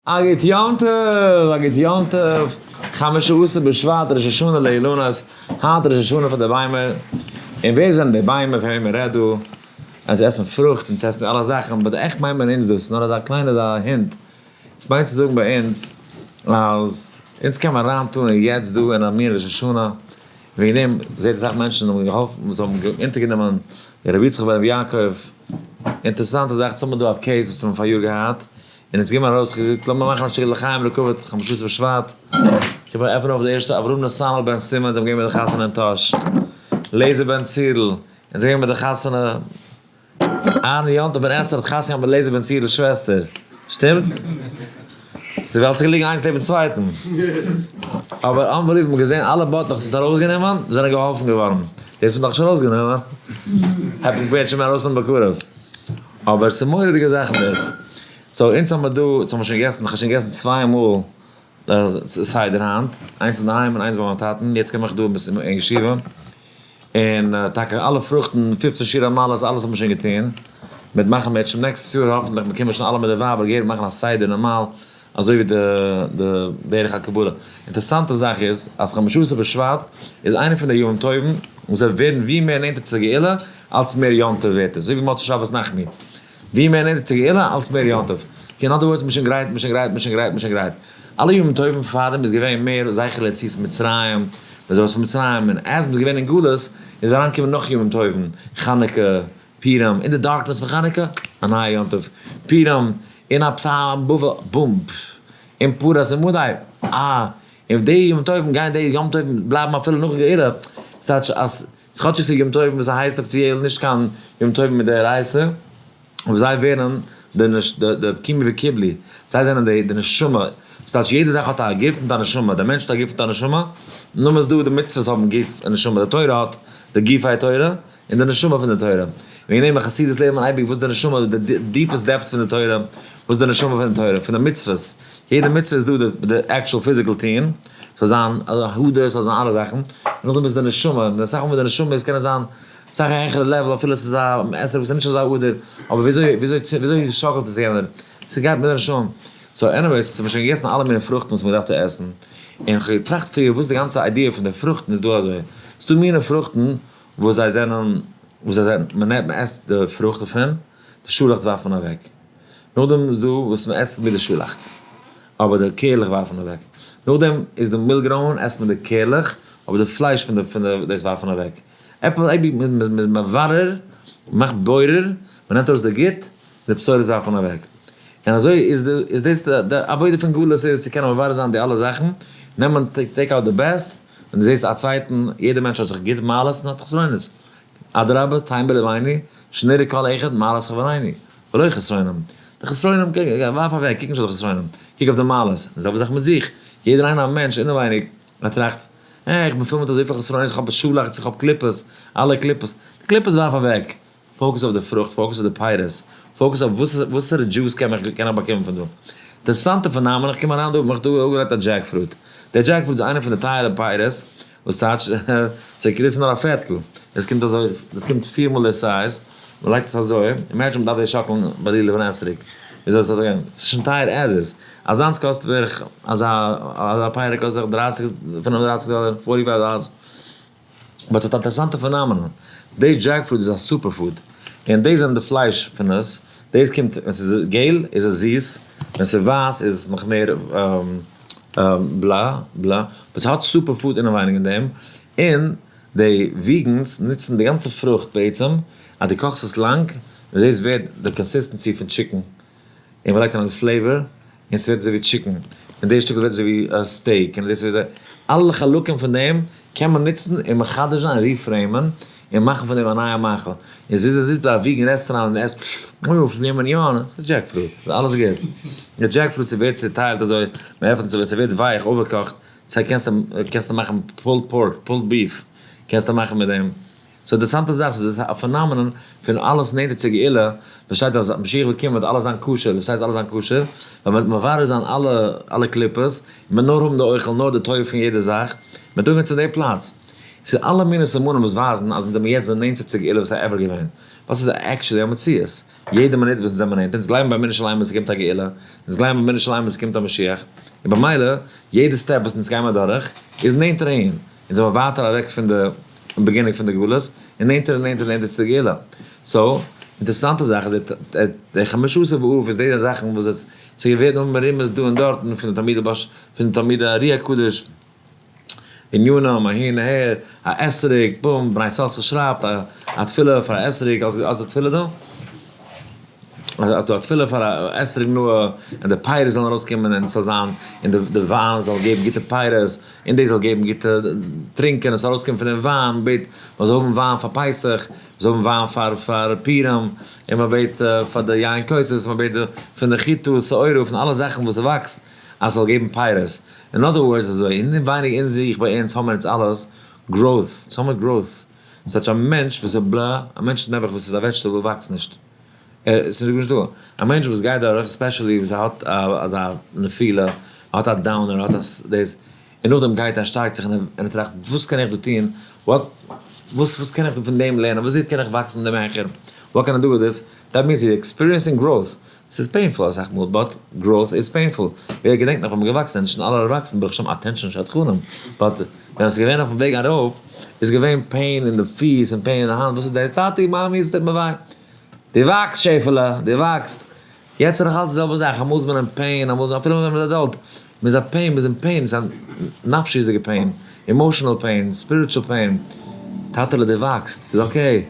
א גוט יום טוב, א גוט יום טוב, חמשה עשר בשבט ראש השנה לאילנות, היינט ראש השנה פאר די ביימער, און ווער זענען די ביימער פון וועם מען רעדט דא? אונז עסט מען פרוכט, אונז עסט מען אלע זאכן, but עכט מיינט מען אונז דאס, נאר אזא קליינע אזא hint, עס מיינט צו זאגן ביי אונז אז אונז קען מען אריין טאן אין יעצט דא אין א מין ראש השנה, וועגן דעם זעט אסאך מענטשן האבן געהאלפן וואס האבן אונטערגענומען רבי יצחק בן רבי יעקב, אינטערעסאנטע זאך, יעצט האבן מיר דא א case וואס האבן פאריאר געהאט, און אונז געבן ארויס, כ'האב געזאגט לאמיר מאכן א שטיקל לחיים לכבוד חמשה עשר בשבט, איך עפן אויף די ערשטע, אברהם נתנאל בן סימון, זיי האבן געגעבן די חתונה אין טאהש, לעזער בן צירל, און זיי געבן די חתונה, אהרן יום טוב בן אסתר האט חתונה געהאט מיט לעזער בן צירל'ס שוועסטער, שטימט? זיי וואלטן זיך געליגן איינס נעבן צווייטן, אבער unbelievable, מ'האט געזען אלע באטלעך וואס מ'האט ארויסגענומען זענען געהאלפן געווארן, דאס האט מען נאכנישט ארויסגענומען, העט מען שוין ארויסנעמען בקרוב. אבער ס'איז מורא'דיגע זאכן דאס. so אונז האמיר דא, אונז האמיר שוין געגעסן, כ'האב שוין געגעסן צוויי מאל סדר היינט, איינס אינדערהיים און איינס ביי מיין טאטן, יעצט קום איך דא אין ישיבה, און טאקע אלע פרוכטן, פופצן שיר המעלות, אלעס האט מען שוין געטון, מ'וועט מאכן בעצם next יאר האפענטליך, מיר קומען שוין אלע מיט די ווייבער געהעריג מאכן א סדר נארמאל, אזוי ווי די די דרך הקבלה. אינטערעסאנטע זאך איז אז חמשה עשר בשבט איז איינע פון די ימים טובים וואס זיי ווערן ווי מער נענטער צו גאולה אלץ מער יום טוב ווערט עס, אזוי ווי מוצאי שבת נחמו, ווי מער נענטער צו גאולה אלץ מער יום טוב. אין other words מ'איז שוין גרייט, מ'איז שוין גרייט, מ'איז שוין גרייט, מ'איז שוין גרייט. אלע ימים טובים פארדעם איז געווען מער זכר ליציאת מצרים, מ'איז ארויס פון מצרים, און אז מ'איז געווען אין גלות איז אריינגעקומען נאך ימים טובים, חנוכה, פורים, אין די darkness פון חנוכה, א נייע יום טוב, פורים, אין א פסח בבל, בום, אין פרס און מדי, אה, און די יום טובים גייען די יום טובים בלייבן אפילו נאך גאולה, ס'טייטש אז כאטש עס איז יום טובים וואס הייסט אפיציעל נישט קיין יום טובים מדאורייתא, אבער זיי ווערן די די קימי וקיבלי, זיי זענען די די נשמה, ס'טייטש יעדע זאך האט א גוף מיט א נשמה, די מענטש האט א גוף מיט א נשמה, נאר מ'איז דא די מצוות האבן גוף און נשמה, די תורה האט די גופי תורה, און די נשמה פון די תורה. וועגן דעם אין חסידות לערנט מען אייביג וואס די נשמה, די deepest depth פון די תורה, וואס די נשמה פון די תורה, פון די מצוות. יעדע מצוה איז דא די actual physical טון, ס'זאל זיין הדר, ס'זאל זיין אלע זאכן, און נאכדעם איז די נשמה, און אסאך מאל ווען די נשמה איז קען עס זיין אסאך א העכערע level אפילו עס איז א עסק וואס איז נישט אזא הדר, אבער וויאזוי וויאזוי וויאזוי שאקלט עס יענער, ס'גייט מיט די נשמה. so anyways, ס'האט מען שוין געגעסן אלע מיני פרוכטן וואס מ'דארף צו עסן, און כ'האב געטראכט פריער וואס די גאנצע idea פון די פרוכטן איז דא אזוי, ס'דא מיני פרוכטן וואס זיי זענען, וואס זיי זענען, מען נעמט מען עסט די פרוכט דערפון, די שאלעכץ ווארפט מען אוועק. נאכדעם איז דא וואס מען עסט מיט די שאלעכץ, אבער די קערלעך ווארפט מען אוועק. נאכדעם איז די מילגרוימען עסט מען די קערלעך, אבער די פלייש פון די פון די דאס ווארפט מען אוועק. עפעס אייביג מען איז מברר, מען מאכט בורר, מען נעמט ארויס די גוט, די פסולת ווארפט מען אוועק. און אזוי איז די איז דאס די עבודה פון גלות איז צו קענען מברר זיין די אלע זאכן, נעמען take out די best, ווען דו זעסט א צווייטן, יעדער מענטש האט זיך גוט מעלות און האט חסרונות. אדרבה, תן בלבנו, שנראה כל אחד מעלות חברינו, ולא חסרונם. די חסרונים, ווארף אוועק, קוק נישט אויף די חסרונים, קוק אויף די מעלות. די זעלבע זאך מיט זיך, יעדער איינער א מענטש אינעווייניג, ער טראכט, אה, איך בין פול מיט אזויפיל חסרונות, איך האב שאלאכץ, איך האב קליפות, אלע קליפות. די קליפות ווארף אוועק, focus אויף די פרוכט, focus אויף די פירות, focus אויף וואס וואסערע juice קען איך קען איך באקומען פון דא. אינטערעסאנטע phenomenon, איך קום אריין דא, האב מיך דא אפגעלייגט א jackfruit. דער jackfruit איז איינע פון די טייערע פירות, וואס טייטש, ס'איז נאר א פערטל, עס קומט אזוי, עס קומט פיר מאל די size, מען לייגט עס אזוי, imagine מ'דארף דאס שאקלן ביי די לבנה אתרוג, וויאזוי עס האט געווען, ס'איז שוין טייער as is, אזאנס קאסט בערך, אזא אזא פירה קאסט בערך דרייסיג, פינף און דרייסיג דאלער, forty five dollars. but ס'האט א אינטערעסאנטע phenomenon, די jackfruit איז א super food, און דאס זענען די פלייש פון עס, דאס קומט ווען ס'איז געל איז עס זיס, ווען ס'איז ווייס איז עס נאך מער בלא בלא, but ס'האט super food אינעווייניג אין דעם, און די vegans נוצן די גאנצע פרוכט בעצם, אז דו קאכסט עס לאנג, און דאס ווערט די consistency פון chicken. און מ'לייגט אריין די flavor, און ס'ווערט אזוי ווי chicken, און די שטיקל ווערט אזוי ווי steak, און דאס ווערט אזוי, אלע חלקים פון דעם קען מען נוצן און מחדש זיין און reframe ען, און מאכן פון דעם א נייע מאכל. און ס'איז אזוי זיצט ביי א vegan רעסטוראנט און עסט, אוי filet mignon, ס'איז jackfruit, ס'איז אלעס גוט. די jackfruit ס'ווערט צוטיילט אזוי, מ'עפנט עס ווען ס'ווערט ווייך, overקאכט, סא קענסטו קענסטו מאכן pulled pork, pulled beef, קענסטו מאכן מיט דעם. so אינטערעסאנטע זאך, ס'איז א phenomenon פון אלעס נענטער צו גאולה, וואס שטייט אז משיח וועט קומען וועט אלעס זיין כשר, וואס הייסט אלעס זיין כשר? ווייל מ'וועט מברר זיין אלע אלע קליפות, און מ'וועט נאר האבן די אוכל, נאר די טוב פון יעדע זאך, מ'וועט אנקומען צו די פלאץ. ס'איז אלע מיני סימנים וואס ווייזן אז אונז זעמיר יעצט די נענטסטע צו גאולה וואס איז ever געווען. ווייל ס'איז actually א מציאות. יעדע מינוט וואס אונז זעמער נענטער, אונז גלייבן באמונה שלימה ס'קומט א גאולה, אונז גלייבן באמונה שלימה ס'קומט א משיח, און במילא יעדע step וואס אונז גיימער אדורך איז נענטער אהין, אונז זעמער ווייטער אוועק פון די beginning פון די גלות, און נענטער און נענטער און נענטער צו די גאולה. so, אינטערעסאנטע זאך איז די חמשה עשר באב איז די זאכן וואס עס ס'געווערט נאר מרומז דא און דארטן פון די תלמידי בש פון די תלמידי ארי הקדוש, ענינים אהין אהער, א אתרוג, בום, בני יששכר שרייבט א תפילה פאר א אתרוג, האסט די תפילה דא? אז דא א תפילה פאר א אתרוג נאה, און די פירות זאלן ארויסקומען און ס'זאל זיין, און די וויין זאל געבן גוטע פירות, און דאס זאל געבן גוטע טרינקען, עס זאל ארויסקומען פון דעם וויין, מ'בעט מ'זאל האבן וויין פאר פסח, מ'זאל האבן וויין פאר פאר פורים, און מ'בעט פאר די יין כוסות, מ'בעט פון די חיטה, שעורה, פון אלע זאכן וואס וואקסט, אז ס'זאל געבן פירות. in other words אזוי, אינעווייניג אין זיך ביי אונז האבן מיר אונז אלעס growth, אונז האבן מיר growth. ס'טייטש א מענטש וואס איז בלע, א מענטש נעבעך וואס איז א vegetable וואקסט נישט. ער, ס'איז גארנישט דא. א מענטש וואס גייט דורך, especially וואס ער האט אזא נפילה, ער האט א downer, ער האט א דאס, און נאכדעם גייט ער שטארקט זיך און ער טראכט וואס קען איך דא טון, what, וואס וואס קען איך פון דעם לערנען, וואס קען איך וואקסן דעם העכער, what can I do with this, that means he's experiencing growth. ס'איז painful אסאך מאל, but growth איז painful. ווער געדענקט נאך ווען מ'איז געוואקסן, נישט אלע ערוואקסן ברוך השם attention שדכנים, but ווען עס איז געווען אויפן וועג ארויף, איז געווען pain אין די פיס און pain אין די האנט, וואס איז דאס? טאטי מאמי עס טוט מיר וויי. דו וואקסט שעפעלע, דו וואקסט. יעצט איז נאך אלץ די זעלבע זאך, אמאל איז מען אין pain, אמאל איז מען, אפילו ווען מען איז adult, מען איז א pain, מען איז אין pain, ס'איז א נפשיות'דיגע pain, emotional pain, spiritual pain, טאטעלע דו וואקסט, ס'איז okay,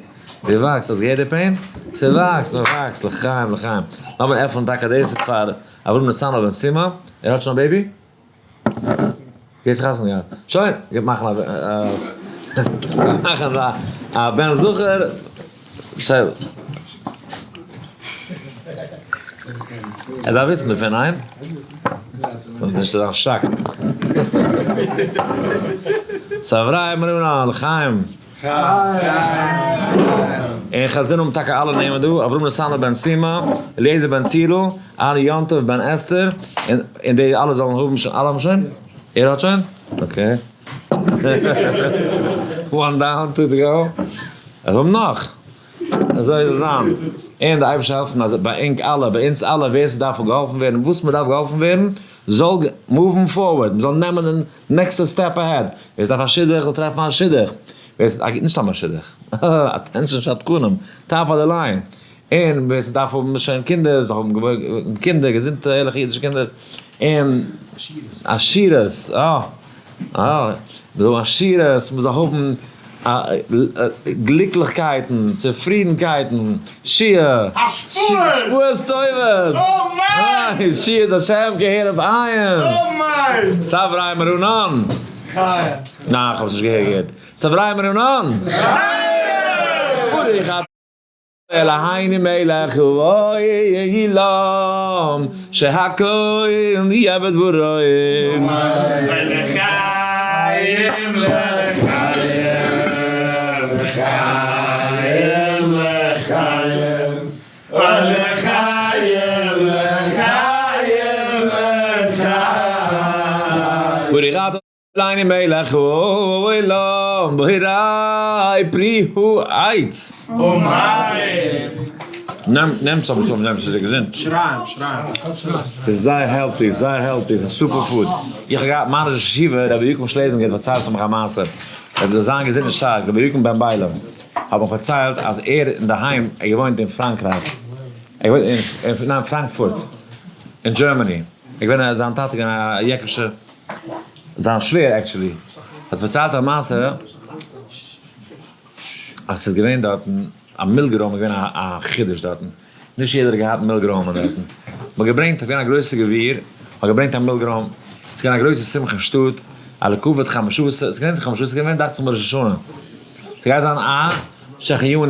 דו וואקסט, האסט געהערט די pain? ס'וואקסט, מען וואקסט, לחיים לחיים. לאמיר עפענען טאקע דאס איז פאר אברהם נתנאל בן סימא, ער האט שוין א baby? יעצט חתונה געהאט. שוין, גייט מאכן א מאכן א בן זכר. שוין. ער דארף וויסן דערפון, ניין? זאל נישט זיין shocked. סברי מרנן, לחיים. און חזין האבן טאקע אלע נעמען דא, אברהם נתנאל בן סימא, אליעזר בן צירל, ארי יום טוב בן אסתר, און די אלע זאלן האבן שוין, אלע האבן שוין? ער האט שוין? okay. One down, two to go. עס האבן נאך. אזוי זאל זיין. און די אייבערשטער העלפן אז ביי ענק אלע, ביי אונז אלע, ווער ס'דארף געהאלפן ווערן, וואס מ'דארף געהאלפן ווערן, זאל move ן forward, מ'זאל נעמען די נעקסטע step ahead. ווער ס'דארף א שידוך זאל טרעפן א שידוך. ווער ס'דארף, נישט סתם א שידוך, attention שדכנים, top of the line. און ווער ס'דארף האבן שוין קינדער, זאל האבן קינדער, געזונטע ערליכע אידישע קינדער. און עשירות, אה, אה, מ'זאל האבן עשירות, מ'זאל האבן גליקליכקייטן, צופרידנקייטן, שיעה, השפעות טובות, אמן! ישועות השם כהרף עין, אמן! סברי מרנן! ניין, כ'האב עס נישט געהערט גוט. סברי מרנן! ברוך אתה אלהינו מלך העולם שהכל נהיה בדברו. לחיים לחיים לחיים לחיים לחיים לחיים לחיים. ברוך אתה אלהינו מלך העולם בורא פרי העץ. אמן! נעמטס אביסל, נעמטס, ס'איז געזונט. שריים, שריים. ס'איז זייער healthy, זייער healthy, ס'איז א super food. איך האב געהאט מיין ראש ישיבה רבי יוקם שלעזינגער האט פארציילט פאר מיך א מעשה, רבי זאל זיין געזונט און שטארק, רבי יוקם בן ביילא האט מיך פארציילט אז ער אינדערהיים, ער געוואוינט אין פראנקרייך, ער געוואוינט אין, ניין פראנקפורט, אין Germany, ער געווען, זיין טאטע איז געווען א יעקישע. זיין שווער actually האט פארציילט א מעשה אז ס'איז געווען דארטן א מילגרוים איז געווען א חידוש דארטן, נישט יעדער האט געהאט מילגרוימען דארטן, מ'האט געברענגט, ס'איז געווען א גרויסע גביר האט געברענגט א מילגרוים, ס'איז געווען א גרויסע שמחה אין שטאט, א לכבוד חמשה עשר, ס'איז געווען חמשה עשר, ס'איז געווען דאכט זיך מיר ראש השנה, ס'גייט זיין א שהחיינו,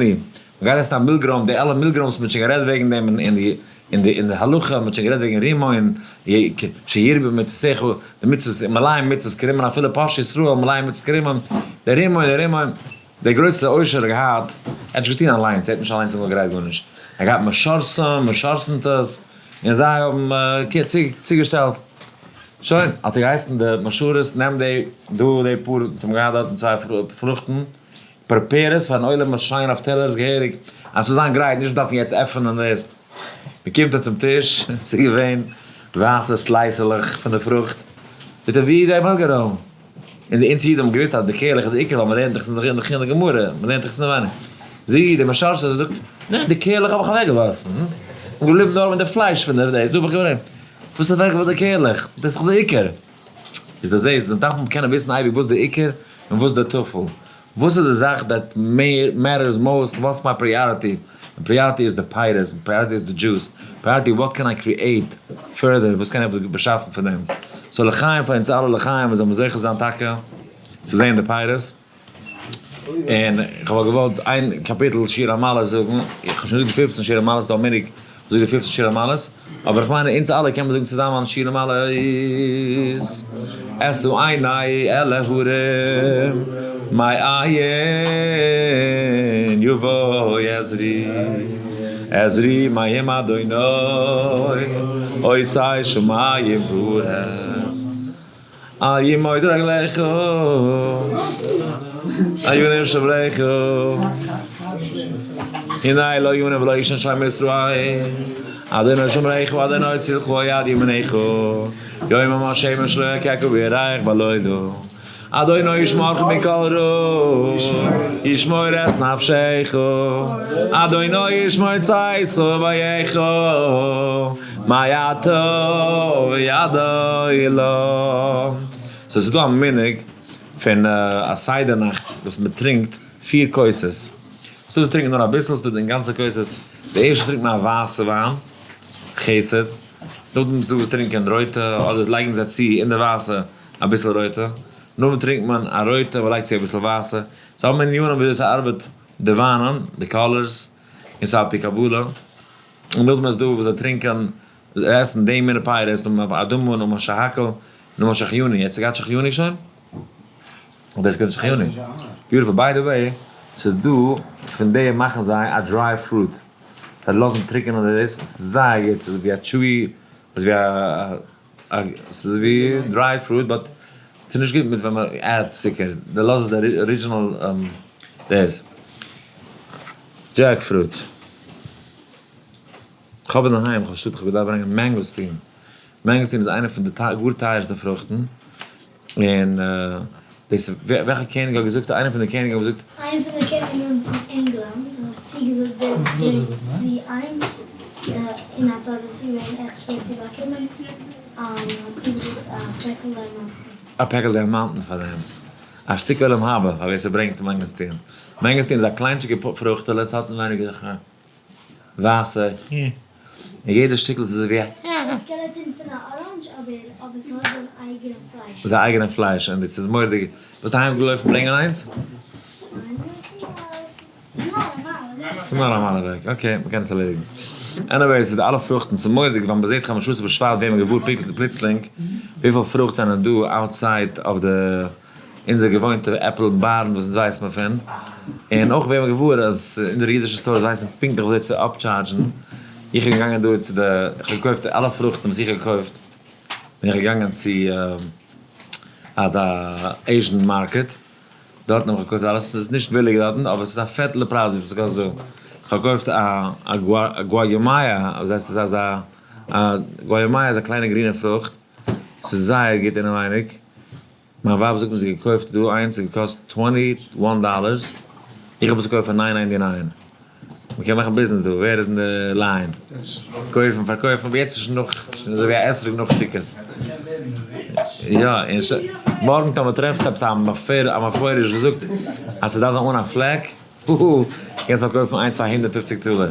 מ'גייט עסן א מילגרוים, די אלע מילגרוימס מ'האט שוין גערעדט וועגן דעם אין די אין די אין די הלכה, מ'האט שוין גערעדט וועגן רימון, שירבה מצותיך, די מצוות, מלאים מצוות כרימון, אפילו פושעי ישראל מלאים מצוות כרימון, דער רימון, דער רימון, דער גרויסער עושר האט געהאט, ער האט נישט געטון אליינס, ער האט נישט אליינס אנגעגרייט גארנישט, ער האט געהאט משרתים, משרת'נטעס, און זיי האבן צוגעשטעלט. שוין, האט ער געהייסן די משרת, נעם די דא די פאר, זיי האבן געהאט דארטן צוויי פרוכטן. prepare עס פארן עולם שיין אויף טעלערס געהעריג, אז ס'זאל זיין גרייט, נישט דארפן יעצט עפענען דאס. מ'קומט אן צום טיש, ס'איז געווען ווייסע slice עלעך פון די פרוכט, זאגט ער ווי איז דער מילגרוים? און די אונז אידן האבן געוואוסט אז די קערלעך איז די עיקר ווייל מ'לערנט דאך עס אין די גמרא, מ'לערנט דאך עס אינעווייניג. זי, די משרשת, זאגט, ניין די קערלעך האב איך אוועקגעווארפן, כ'בין געבליבן נאר מיט די פלייש פון די דאס, דא האב איך געברענגט. וואס אוועקגעווארפן די קערלעך? דאס איז דאך די עיקר. איז דאס זעהסט, דארף מען קענען וויסן אייביג וואס די עיקר און וואס די טפל. וואס איז די זאך that matters most, what's my priority, און priority איז די פירות, און priority איז די juice, priority what can I create further, וואס קען איך באשאפן פון דעם. so לחיים פאר אונז אלע לחיים, און זאל מען זוכה זיין טאקע צו זעהן די פירות. און איך האב געוואלט איין קאפיטל שיר המעלות זאגן, איך האב שוין געזאגט די 15 שיר המעלות, דא מנהג זאגט די 15 שיר המעלות, אבער איך מיין אונז אלע קען מען זאגן צוזאמען שיר המעלות, אשא עיני אל ההרים, מאין יבוא עזרי, עזרי מעם אדוני, עושה שמים וארץ. אל ימוט רגליך, אל ינום שבריך, הנה לא ינום ולא ישן שומר ישראל, אדוני שומריך ואדוני צלך יד ימינך, יומם השמש לא יככה וירח בלילה, אדוני ישמרך מכל רע, ישמור את נפשך, אדוני ישמור צאתך ובואך, מעתה ועד עולם. so ס'איז דא א מנהג פון א סדר נאכט וואס מ'טרינקט פיר כוסות. ס'דא וואס טרינקען נאר אביסל, ס'דא די גאנצע כוסות. די ערשטע טרינקט מען א ווייסע וויין, חסד. נאכדעם איז דא וואס טרינקען רויטע, אדער לייגן זיי צו אין די ווייסע אביסל רויטע. נאכדעם טרינקט מען א רויטע, מ'לייגט צו אביסל ווייסע. ס'האבן ענינים וויאזוי ס'ארבעט די וויינען, די colors, און ס'איז על פי קבלה. און נאכדעם איז דא וואס זיי טרינקען, זיי עסן די מיני פירות, נאכדעם אדמה, נאכדעם שהכל, נאכדעם שהחיינו, יעצט גייט שהחיינו שוין? און דאס גייט שהחיינו. beautiful, by the way, ס'איז דא פון די מאכן זיי א dry fruit, זיי לאזן טריקענען דאס, ס'איז זייער גוט, ס'איז ווי א chewy, ס'איז ווי א, ס'איז ווי dry fruit but ס'איז נישט גוט מיט ווען מען add צוקער, די לאז די original דאס. jackfruit. כ'האב אינדערהיים, כ'האב שטאט, כ'האב געדארפט ברענגען mangosteen. mangosteen איז איינע פון די גאר טייערסטע פרוכטן. און דאס וועלכע קעניג האט געזאגט? איינער פון די קעניגן האט געזאגט. איינער פון די קעניגן פון ענגלאנד האט צוגעזאגט דער וואס ברענגט זי איינס אין א צייט וואס איז געווען עכט שווער צו באקומען, האט צוגעזאגט א פעקל דיימאנטן. א פעקל דיימאנטן פאר דעם. א שטיק עולם הבא פאר ווער ס'ברענגט mangosteen. mangosteen איז א קליינטשיגע פרוכטעלע, ס'האט אינווייניג אזעלכע ווייסע און יעדע שטיקל איז אזוי ווי א. א skeleton פון א orange אבער אבער ס'האט זיין אייגענע פלייש. זיין אייגענע פלייש און דאס איז מורא'דיג. ביסט אהיים געלויפן ברענגען איינס? ס'איז נאר א מעלה וועג, okay, מ'קען עס ערלעדיגן. anyway, ס'איז די אלע פרוכטן, ס'איז מורא'דיג ווען מ'זעט חמשה עשר בשבט ווערט מען געוואר פלוצלינג וויפיל פרוכט זענען דא outside of די אונזער געוואוינטע עפל און בארן וואס אונז ווייסט מען פון, און אויך ווערט מען געוואר אז אונזערע אידישע stores ווייסן פונקטליך וויאזוי צו אפטשארדזשן. איך בין געגאנגען דא צו די, איך האב געקויפט אלע פרוכטן וואס איך האב געקויפט, בין איך געגאנגען צו אזא Asian market, דארטן האב איך געקויפט אלעס, ס'איז נישט ביליג דארטן, אבער ס'איז א פערטל די פרייז ווי ס'קאסט דא. איך האב געקויפט א guacamaya, וואס הייסט עס אזא, א guacamaya איז א קליינע גרינע פרוכט, ס'איז זייער גוט אינעווייניג, מיין ווייב זאגט מיר זי האט געקויפט דא איינס ס'האט געקאסט 21 dollars, איך האב עס געקויפט פאר 9.99. מ'קען מאכן ביזנעס דא, ווער איז אין די line? קויפן פארקויפן, אבער יעצט איז שוין נאך, שוין אזוי ווי א אתרוג נאך סוכות. יא, און ש. מארגן טאמער טרעפסטו עפעס א מפורש וואס זאגט אז ס'דארף זיין אן א פלעק, הוהא, קענסט פארקויפן איינס פאר 150 טאלער.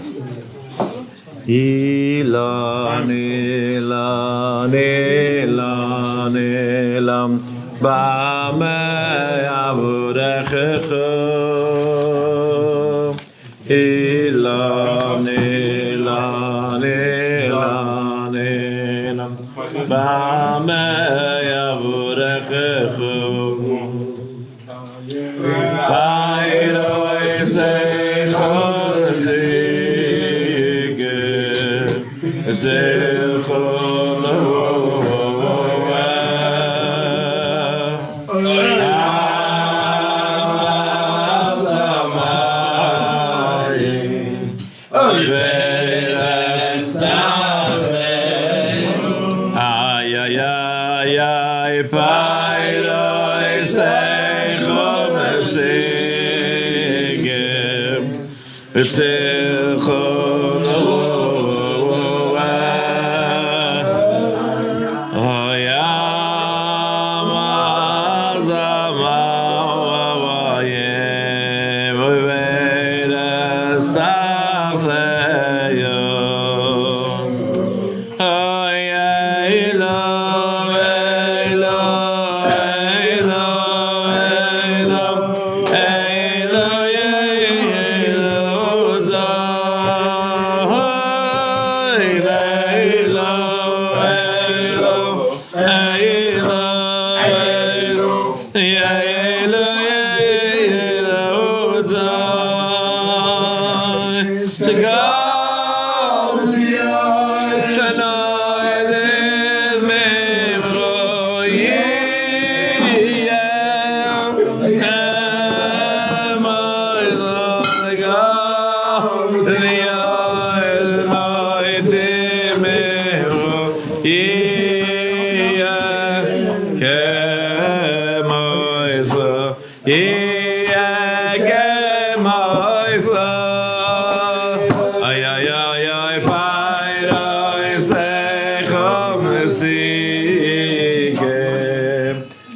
אילן אילן אילן אילן במה אברכך אילן אילן אילן אילן במה אברכך איי איי פירותיך מתוקים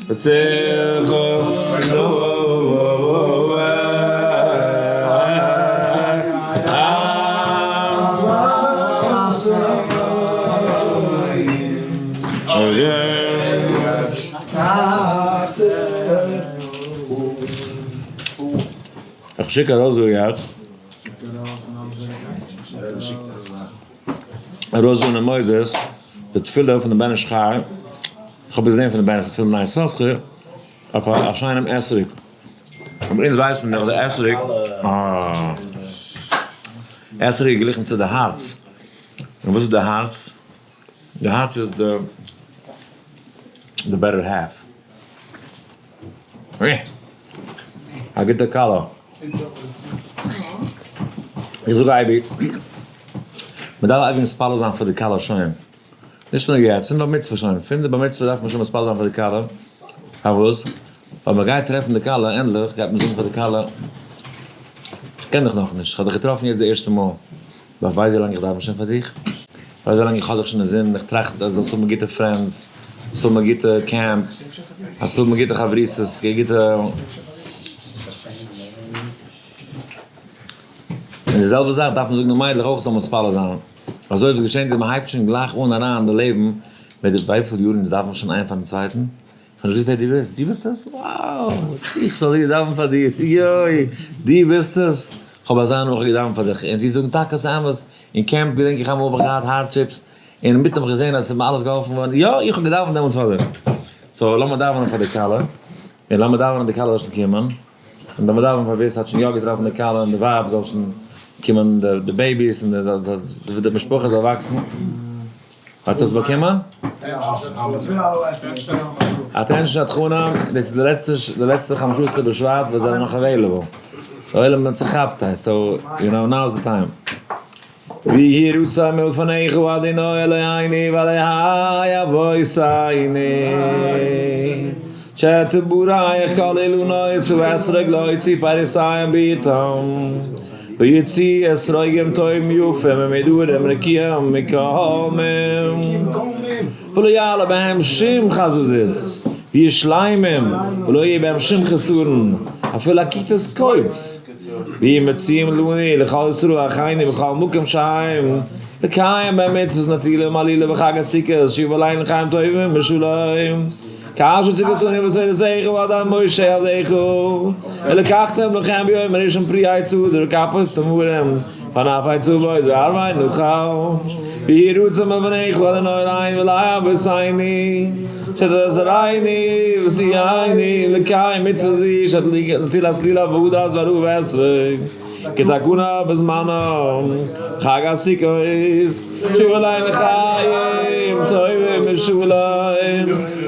וצלך איך שיק ארויס דא יעצט. ארויס דא אין די מוסדות די תפילה פון די בן איש חי, איך האב געזען פון די בן איש פון בני יששכר אויף א שיינעם אתרוג, אבער אונז ווייסט מען דאך די אתרוג, אה. אתרוג איז געגליכן צו די הארץ, און וואס איז די הארץ? די הארץ איז די די better half. א גוטע כלה. איך זאג אייביג, מען דארף אייביג מתפלל זיין פאר די כלה שוין. נישט נאר יעצט, פון בר מצוה שוין. פון די בר מצוה דארף מען שוין מתפלל זיין פאר די כלה. פארוואס? ווייל מען גייט טרעפן די כלה, ענדליך גייט מען זאגן פאר די כלה, איך קען דיך נאכנישט, איך האב דיך געטראפן יעצט די ערשטע מאל. אבער ווייסט ווי לאנג איך דאווען שוין פאר דיך? ווייסט ווי לאנג איך האב דיך שוין אינזין? איך טראכט אז זאלסט האבן גוטע friends, זאלסט האבן א גוטע קעמפ, זאלסט האבן גוטע חברותות, גוטע. און די זעלבע זאך דארף מען זאגן די מיידלעך אויך זאלן מתפלל זיין. אזוי ווי עס געשענט איז מען הייבט שוין גלייך אן אריין די לעבן מיט די וויפיל יארן אונז דארף מען שוין איינער פארן צווייטן. כ'האב נישט געוואוסט ווער דו ביסט, דו ביסט עס? wow! איך זאל דיר דאווענען פאר דיר, יוי! דו ביסט עס? כ'האב אזא הנאה כ'האב געדאווענט פאר דיך, און זי זאגן טאקע ס'איז אמת, אין קעמפ געדענק איך אמאל האב איך געהאט hardships, און אינמיטן האב איך געזען אז ס'איז מיר אלעס געהאלפן געווארן, יא! איך האב געדאווענט דעמאלטס פאר דיר! so לאמיר דאווענען פאר די כלה, און לאמיר דאווענען די כלה זאל שוין קומען, און לאמיר דאווענען פאר ווער ס'האט שוין יא געטראפן די כלה און די ווייב זאל שוין קומען, די babies און די משפחה זאל וואקסן. האט עס באקומען? attention שדכנים, דאס איז די לעצטע די לעצטע חמשה בשבט וואס זענען נאך available. די עולם האט צוכאפט זיי, so you know now is the time. ויהי רצון מלפניך אדוני אלוהינו ואלוהי אבותינו שתברך כל אילנות ואתרוג להוציא פירותיהם בעתם. ויוציא אתרוגים טובים יפים ומהודרים רקיעים מכל מום, ולא יעלה בהם שום חזזית, ויהיו שלמים, ולא יהיה בהם שום חסרון, אפילו עקיצת קוץ, ויהיו מצויים לנו ולכל ישראל אחינו בכל מקום שהם, לקיים בהם מצוות נטילה ומעלילה וחג הסוכות, שיבוא עלינו לחיים טובים ושלום. כאשר צויתנו בתורתך ועל ידי משה עבדך, ולקחתם לכם ביום הראשון פרי עץ הדר וכפות תמרים, וענף עץ אבות וערבי נחל, ויהי רצון מלפניך אדוני אלוהינו ואלוהי אבותינו, שתעזרנו ותסייענו לקיים מצוה זו של נטילת לולב והדס וערבה ואתרוג, כתקנה בזמנה, חג הסוכות, שוב עלינו לחיים טובים ושלום,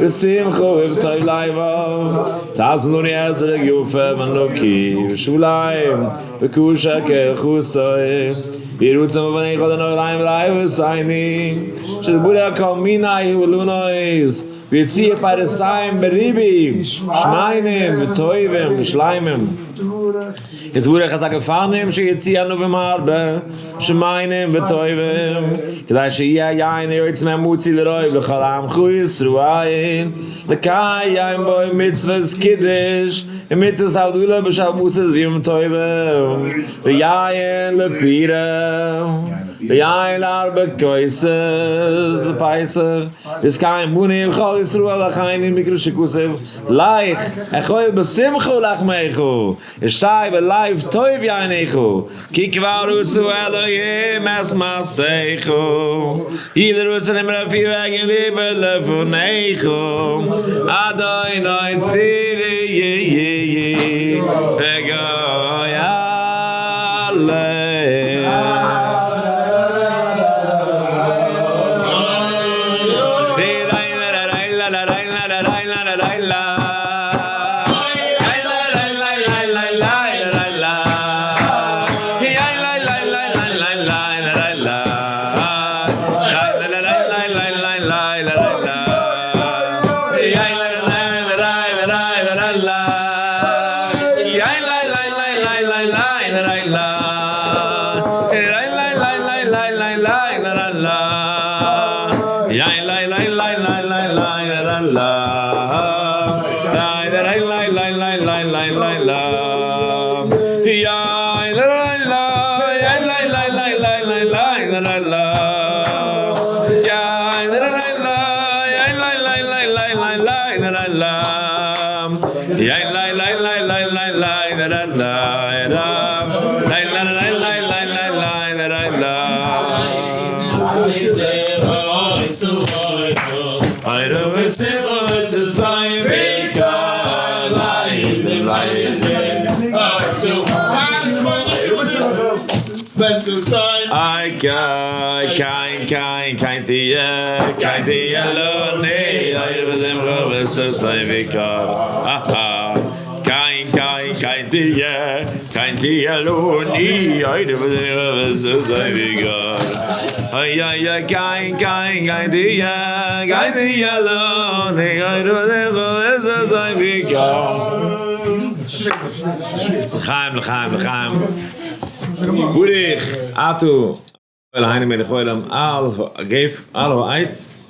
בשמחה ובטוב לבב, תעש לנו אתרוג יפה ונקי ושלם וכשר כאיכותו, ויהי רצון מלפניך אדוני אלוהינו ואלוהי אבותינו, שתברך כל מיני האילנות. ויציע פרסיים בריבי, שמיינים וטובים ושליימים. יתברך את הגפנים שיציע ענבים הרבה, שמיינים וטובים, כדי שיהיה יין היוצא מהמוציא לרוב לכל עמך ישראל, לקיים בו מצוות קידוש, ומצוות הבדלה בשבתות וימים טובים, ויין לפירה, ויין לארבע כוסות בפסח, יתקיים בנו ובכל ישראל אחינו מקרא שכתוב, לך אכול בשמחה לחמך, ושתה בלב טוב יינך, כי כבר רצה אלוהים את מעשיך, יהי לרצון אמרי פי והגיון לבי לפניך, אדוני צורי וגואלי. איי קיי קיין קיין קיין תהיה קיין תהיה לא ני אוי וזמרה וססי ויקר אהה קיין קיין קיין תהיה קיין תהיה לא ני אוי וזמרה וססי ויקר איי איי איי קיין קיין קיין תהיה קיין תהיה לא ני אוי וזמרה וססי ויקר לחיים לחיים לחיים ברוך אתה אלהינו מלך העולם על הגפ על העץ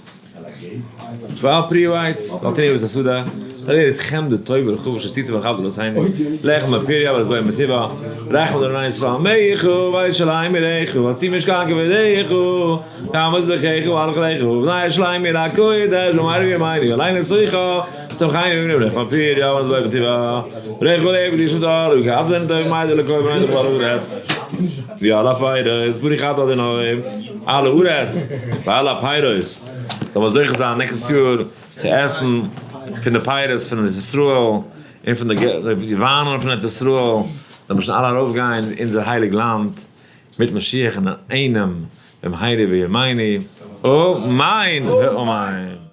ועל פרי העץ ועל תנאי ובשדה ועל ארץ חמדה טוב ורחוב אשר עשית ואכלת לאבותינו לחם הפריה ולשבע מטבע רחם אדוני ישראל עמך ועל ירושלים עירך ועל ציון משכן כבודך תעמוד ברכך ועל אוכליך ובנה ירושלים עיר הקודש במהרה בימינו עלינו לשוחה שמחנו בנו לחם הפריה ולשבע מטבע ריחו לב לישו תור ובקעת בן טוב מייד ולכל בני תוכל אורץ ועל הפיירוס ברוך אתה אדוני על הארץ ועל הפיירוס זאל מען זוכה זיין נעקסטעס יאר צו עסן פון די פירות פון ארץ ישראל און פון די וויינען פון ארץ ישראל, זאל מען שוין אלע ארויפגיין אין אונזער הייליג לאנד מיט משיח אינאיינעם במהרה בימינו, אמן ואמן.